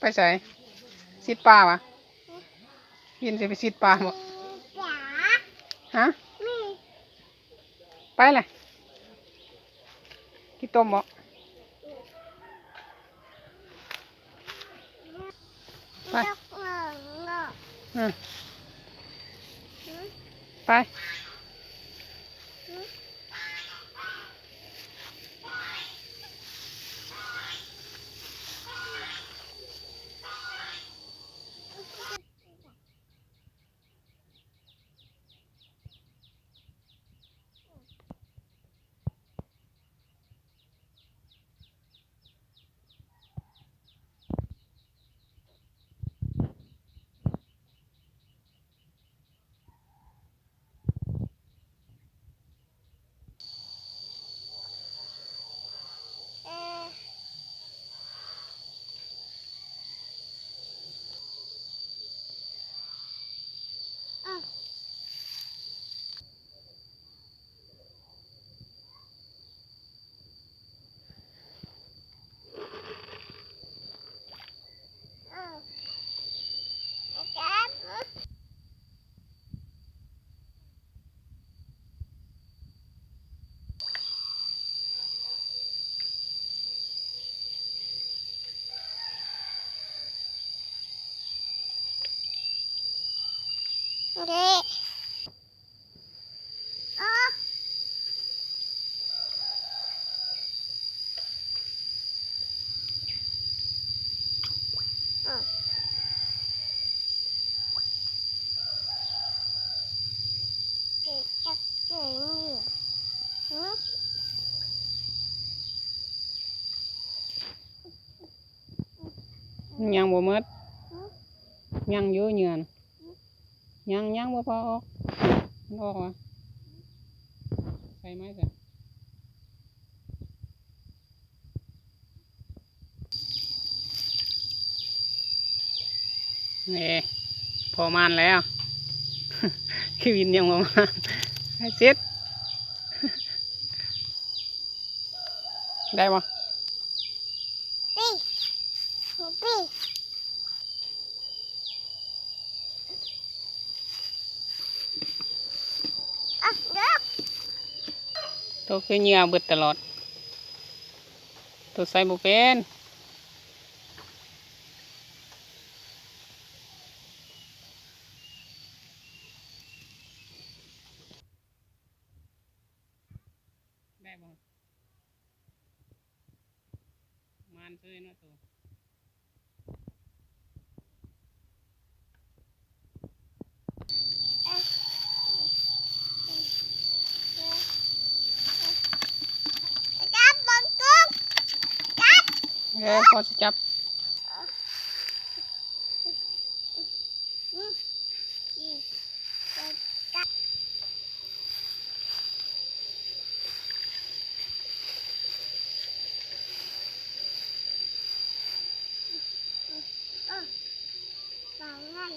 ໄປໃສ? ຊິດປາຫວາ? ວິນຊິໄປຊິດປາບໍ? ຮະ? ໄປແຫຼະ ກິນຕົ້ມບໍ? ໄປ ອືມ ໄປ. ຍັງບໍ່ໝົດ ຍັງຢູ່ເຫຍື່ອນ ຍັງ ຍັງບໍ່ພໍອອກ ມັນອອກຫວາ? ໃສ່ໄມ້ຊະ. ນີ້ ພໍມານແລ້ວ ຄືວິນຍັງບໍ່ມານ ໃຫ້ເສັດ ໄດ້ບໍ່? ປີ ປີ ໂຕຄືເຫຍື່ອເບິດຕະຫຼອດ ໂຕໃສ່ບໍ່ເປັນ ໄດ້ບໍ່? ມານເຊີຍເນາະໂຕ. ຈັບເບິ່ງກຸ້ງ ຈັບ ເອີ ພໍ່ຊິຈັບ. ເອີ ປາງນັ້ນ.